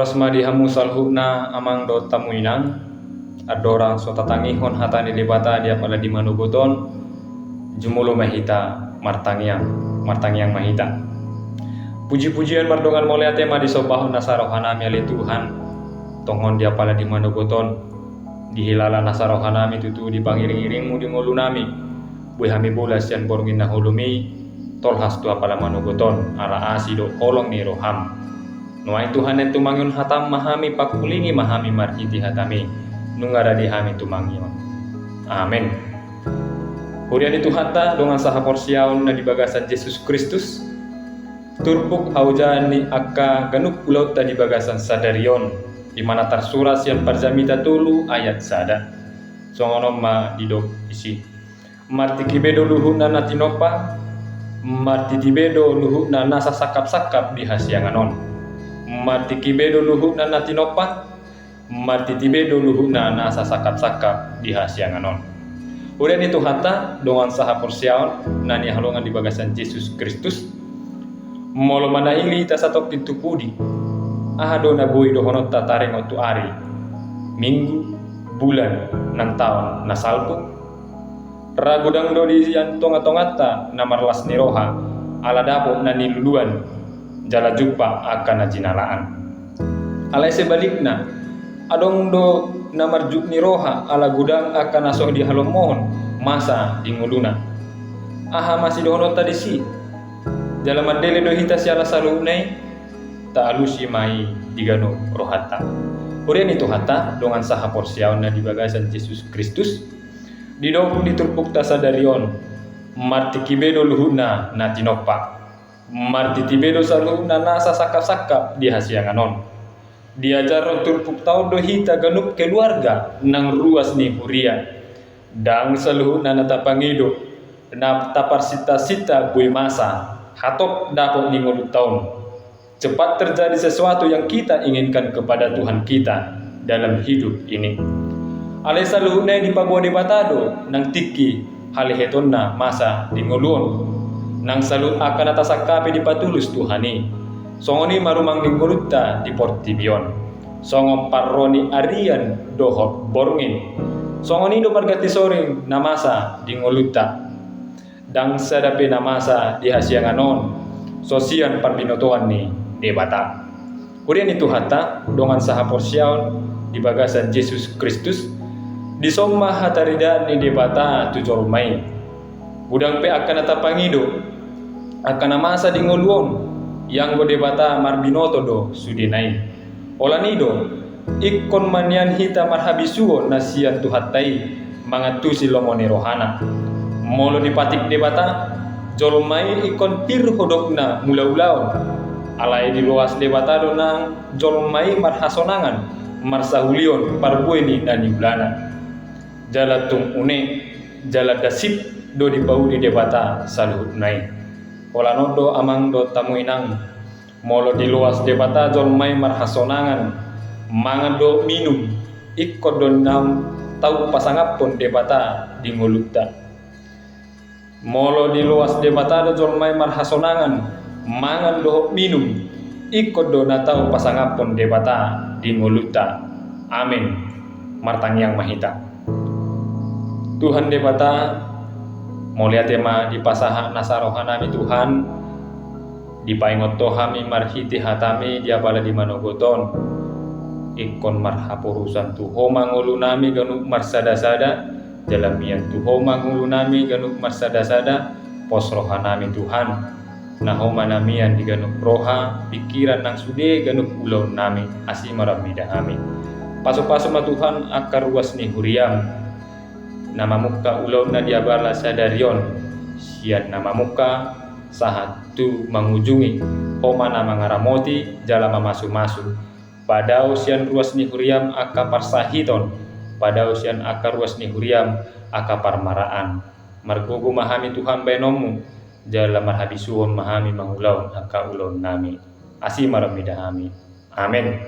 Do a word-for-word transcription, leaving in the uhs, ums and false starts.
Horas ma di hamu saluhutna amang dohot hamu inang. Andorang so tatangihon hata ni Debata di apala di manogot on, jumolo ma hita martangiang. Martangiang ma hita. Puji-pujian mardongan mauliate ma disombahon nasa rohanami ale Tuhan. Tongon di apala di manogot on, dihilala nasa rohanami tutu di pangiring-iringmu di ngolunami. Boi hami bolas sian borngin na holom i, tolhas tu apala manogot on ala asi dohot holong ni roham. Nuaeng Tuhan, naeng tumangihon hatam ma hami, pangkulingi ma hami marhite hatam i, nunga rade hami tumangihon. Amen. Huria ni Tuhanta dongan sahaporseaon na di bagasan Jesus Kristus, turpuk haujaan ni angka ganup ulaonta di bagasan sadari on, di mana tarsurat sian Parjamita tolu ayat sada. Songon on ma didok disi. Martingki be do luhutna na tinompa, martingki be do luhutna nasa sangkap-sangkap di hasiangan on. Martingki be do luhutna na tinompa, martingki be do luhutna nasa sangkap-sangkap di hasiangan on. Huria ni Tuhanta dongan sahaporseaon na hinaholongan di bagasan Jesus Kristus, molo manaili hita satongkin tu pudi, aha do na boi dohononta taringot tu ari, minggu, bulan, nang taon na salpu? Ra godang do di sian tonga-tonganta na marlas ni roha ala dapot na niluluan jala jumpa angka na jinalaan. Alai sebalikna, adong do na marjuk ni roha ala godang angka na so dihalomohon masa di ngoluna. Aha ma sidohononta disi? Jala mandele do hita siala saluhutna i? Taalusi ma i di ganup rohanta. Huria ni Tuhanta dongan sahaporseaon na di bagasan Jesus Kristus, didok di turpukta sadari on, martingki be do luhutna na tinompa, martingki be do saluhutna nasa sangkap-sangkap di hasiangan on. Diajarhon turpukta on do hita ganup keluarga nang ruas ni huria. Ndang saluhutna na tapangido, na taparsinta-sinta boi masa, hatop dapot ni ngolunta on. Cepat terjadi sesuatu yang kita inginkan kepada Tuhan kita dalam hidup ini. Alai saluhutna i dipaboa Debata do nang tingki halehetonna masa di ngolu on. Nang saluhut angka na tasangkapi dipatulus Tuhan i. Songon i ma rumang ni ngolunta di portibi on. Songon parro ni arian dohot borngin. Songon i do marganti soring na masa di ngolunta. Ndang sada pe na masa di hasiangan on so sian parbinotoan ni Debata. Huria ni Tuhanta dongan sahaporseaon di bagasan Jesus Kristus, dison ma hataridaan ni Debata tu jolma i. Godang pe angka na tapangido, angka na masa di ngolu on, ianggo Debata marbinoto do sudena i. Holan i do, ingkon ma nian hita marhabisuhon na sian Tuhanta i mangantusi lomo ni rohana. Molo dipatik Debata, jolma i ingkon pir hodokna mangula ulaon. Alai diloas Debata do nang jolma i marhasonangan, marsahulion parbue ni na niulana. Jala tung une, jala dasip do dipauli Debata saluhutna i. Holan on do amang dohot hamu inang. Molo diloas Debata jolma i marhasonangan, mangan dohot minum, ingkon do naung tau pasangaphon Debata di ngolunta. Molo diloas Debata do jolma i marhasonangan, mangan dohot minum, ingkon do na tau pasangaphon Debata di ngolunta. Amen. Martangiang ma hita. Tuhan Debata, mauliate ma dipasahat nasa rohanami Tuhan, dipaingot Ho hami marhite hataMi di apala di manogot on. Ingkon marhaporusan tu Ho ma ngolunami ganup marsada-sada, jala mian tu Ho ma ngolunami ganup marsada-sada, pos rohanami Tuhan. Na Ho ma na mian di ganup roha, pingkiran nang sude ganup ulaonnami, asi ma rohaM mida hami. Pasu-pasu ma Tuhan angka ruas ni huriaM. Na mamungka ulaonna di apala sadari on, sian na mamungka, sahat tu mangujungi, Ho ma na mangaramoti, jala mamasu-masu. Padao sian ruas ni huriaM angka parsahiton, padao sian angka ruas ni huriaM angka parmaraan. Margogo ma hami Tuhan baenonMu, jala marhabisuhon ma hami mangulahon angka ulaonnami. Asi ma rohaM mida hami. Amen.